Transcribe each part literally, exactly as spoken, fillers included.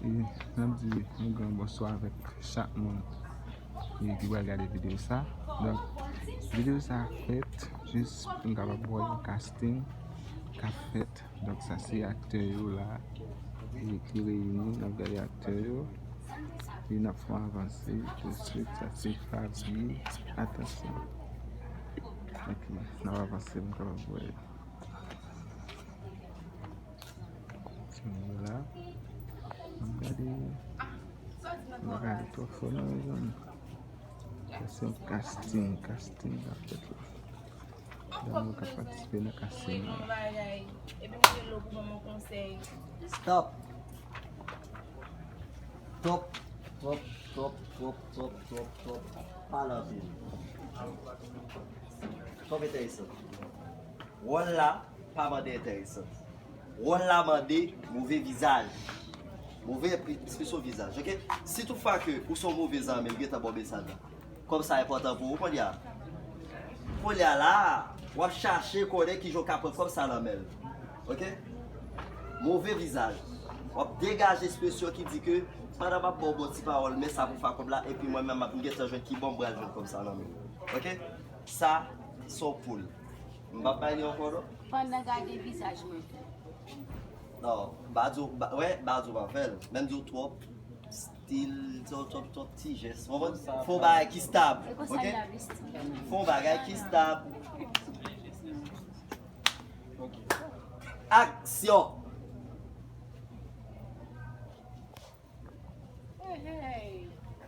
E n ap di yon gran bonswa avèk chak moun e ki pral gade videyo sa. Donk, videyo sa fèt jis pou n kapab wè yon casting k ap fèt. Donk, sa se aktè yo la e ki reyini. N ap gade aktè yo e n ap fè yon avanse touswit. Sa se Fabie. Atansyon. Ok, n ap avanse pou n kapab wè. Ti moun yo la. N ap gade. N ap gade twò fò non, mezanmi. Sa se yon casting, casting k ap fèt la. Dam yo k ap patisipe nan casting nan. Stop. Twòp, twòp, twòp, twòp, twòp, twòp, twòp. Pale anpil. Twòp enteresan. Wòl la pa mande enteresan. Wòl la mande move vizaj. Move ekspresyon vizaj, ok? Si toutfwa ke ou se yon move zanmi, m gentan ba w mesaj la. Kòb sa enpòtan pou ou kounye a. Kounye a la, w ap chache konnen kijan w ka pran kòb sa nan men l. Ok? Move vizaj. W ap degaje ekspresyon ki di ke pandan m ap ba w bon ti pawòl, men sa pou fè kòb la, epi mwen menm m ap gentan jwenn ki bò m pral jwenn kòb sa nan men l. Ok? Sa, se yon poul. M p ap bay li ankò non. Pandan gade vizaj mwen. Non, m pa di w, m pa, wè, m pa di w pa fè l. Men m di w twòp stil, twòp, twòp, twòp ti jès. Ou konprann? Fè yon bagay ki stab, ok? Fè yon bagay ki stab. Aksyon! Hey, hey,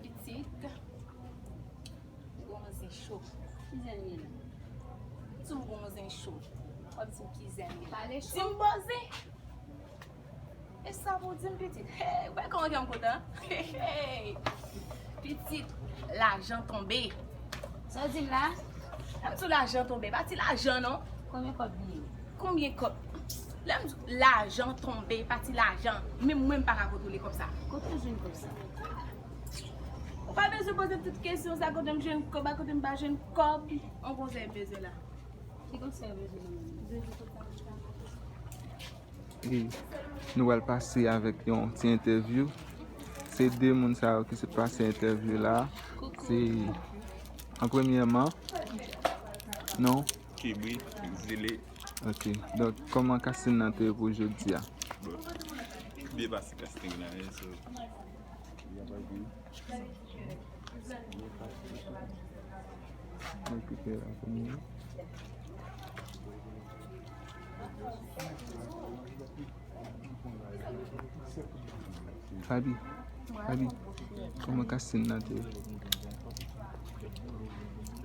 pitit. Gon zen cho. Ki zen li ye la? Di m gon zen cho. W ap di m ki zen li ye la. Pale cho. Di m bon zen. E sa pou w di m, pitit. Hey, wè kòman kè m kontan. Hey, hey. Pitit, lajan tonbe. Sa w di m la? Lè m di w lajan tonbe, pa ti lajan non. Konbyen kòb li ye? Konbyen kòb? Lè m di w lajan tonbe, pa ti lajan. Menm mwen m pa ka kontwole kòb sa. Kote w jwenn kòb sa? Ou pa bezwen poze m tout kesyon sa, kote m jwenn kòb, a kote m pa jwenn kòb. Yon konsèy m bezwen la. Ki konsèy w bezwen nan men m? E nou pral pase avèk yon ti entèvyou. Se de moun sa yo ki sot pase entèvyou la. Se an premyèman, non? Kibri, Exilé. Ok. Donk, kòman casting nan te ye pou jodi a? Bon. Byen pase casting nan, wi, so. Mwen kite la pou mwen. Fabi, Fabi, kòman casting nan te ye?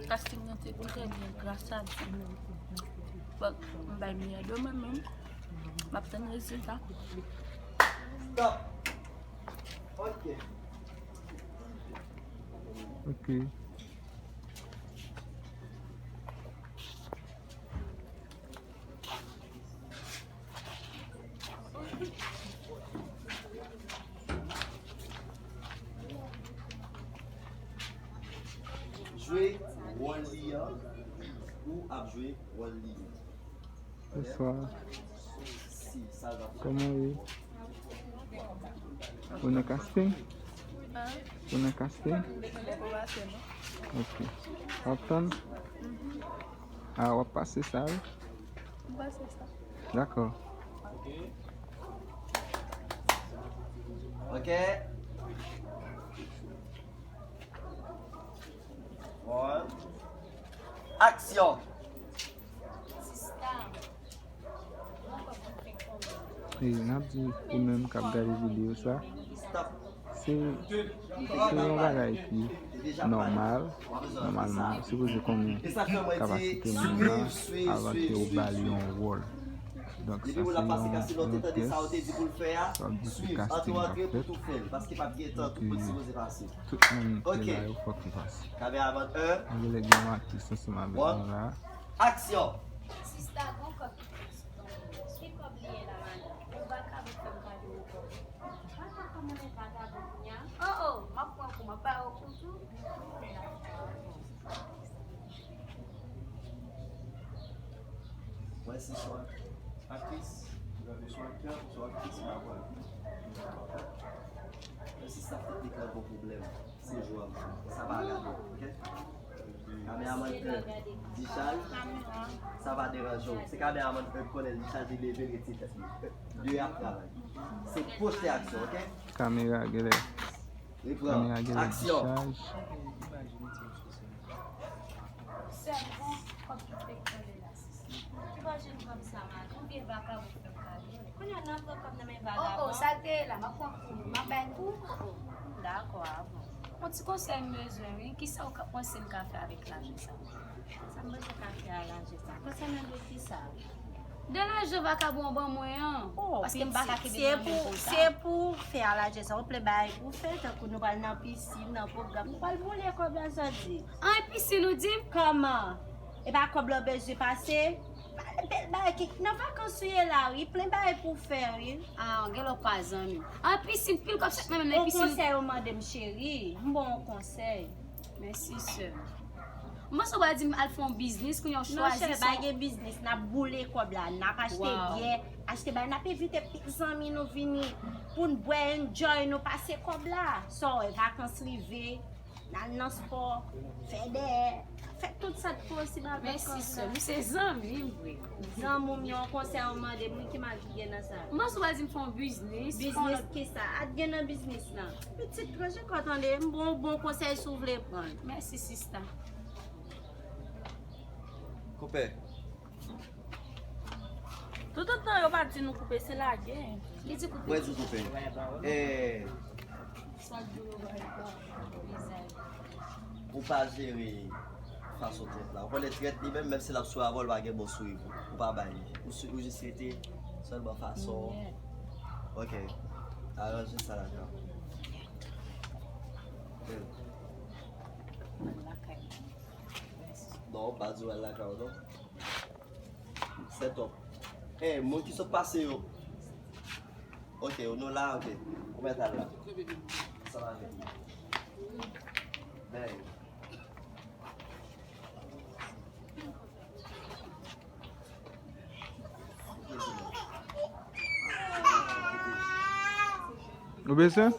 Casting nan te trè byen, gras a Dye. Fòk m bay meyè de mwen, men m ap tann rezilta. Stop. Ok. Ok. Jwe wòl li an, ou ap jwe wòl li an. Bonswa. Kòman w ye? Ou nan casting? Ou nan casting? Ok. W ap tann? A, w ap pase sa, wi. Dakò. Ok. One. Aksyon! E n ap di ou menm k ap gade videyo sa, se, se yon bagay ki nòmal. Nòmalman, ou sipoze konnen kapasite moun nan avan ke ou ba li yon wòl. Donk, sa se yon, yon tès. Sa vle di se casting k ap fèt. Donk, tout moun ki la yo fòk yo pase. Ann gen lè gen yon aktris ansanm avèk nou la. Aksyon! Sista, gon kòb ki tonbe sou tonbe. Ki kòb li ye la, madanm? Yon vakabon fè m gade yon kòb. Vagabon, kòman e vagabon kounye a? Oh, oh, m ap pran kou, m ap ba yo kou tou. Mwen se swa aktris, swa aktè, swa aktris, m pa kwè. Yon pwoblèm. Se jou a m. Sa pa gade, ok? Kameramann un, dichaj, sa pa deranje w. Se kameramann un ki konnen l dichaj, li leve, l retire tèt li. De ap travay. Se pwoste aksyon, ok? Kamera genlè. Repran. Kamera genlè aksyon. Dichaj. Sèlman kòb ki fèk vole la, sisi. Ki pa jwenn kòb sa, madanm? Ou byen vakabon fè m kado. Kounye a n ap pran kòb nan men vagabon. Oh, oh, sa l te ye la, m ap pran pou ou, m ap bay pou ou. Oh, oh, dakò, a bon. Yon ti konsèy m bezwen, wi. Kisa w ka panse m ka fè avèk lajan sa? Sa m bezwen ka fè a lajan sa? Konsènan de kisa? De lajan vakabon an ban mwen an. Oh, paske m pa ka kite l nan men konsa. Se pou fè a lajan sa. Ou plen bagay pou fè, tankou nou pral nan pisin, nan pwogram. Nou pral boule kòb la, sa di. An, pisin ou di m? Kòman? E pa kòb la w bezwen pase? Bèl bagay ki nan vakans ou ye la, wi. Plen bagay pou w fè, wi. Ah, genlè w pa zanmi m. An, pisin, pil kòb sot nan men m nan pisin. Yon konsèy ou mande m, cheri. M ba w yon konsèy. Mèsi, sè. M panse w pral di m al fè yon biznis, kounye a w chwazi sa. Non, chè, pa gen biznis. N ap boule kòb la. N ap achte byè, achte bay. N ap envite pil zanmi nou vini pou n bwè, enjoy, nou pase kòb la. Sa w wè, vakans rive. N al nan spò, fè dèyè, fè tout sa k posib avèk kòb la. Mèsi, sè. M se zanmi m vre. Zanmi m, yon konsèy ou mande m, wi, ki mal ki gen nan sa? M panse w pral di m fè yon biznis. Biznis kisa? Sa k gen nan biznis lan? Pitit, ranje kò w tande, m ba w bon konsèy si w vle pran l. Mèsi, sista. Koupe. Toutotan yo pa di nou koupe, se lage. Li di koupe. Mwen di koupe. Eh, ou pa jere fason trèt la. Ou konnen trèt li menm, menm si l ap souri avè w, li pa gen bon souri pou ou. Ou pa bay li. Ou sou, ou jis rete sèlman fason. Ok. Aranje sa lakay ou. Non, pa di w al lakay ou non. Set up. Eh, moun ki sot pase yo. Ok, nou la, ok. Ou mèt al la. Ansanm avèk nou. Bèl. Ou bezwen?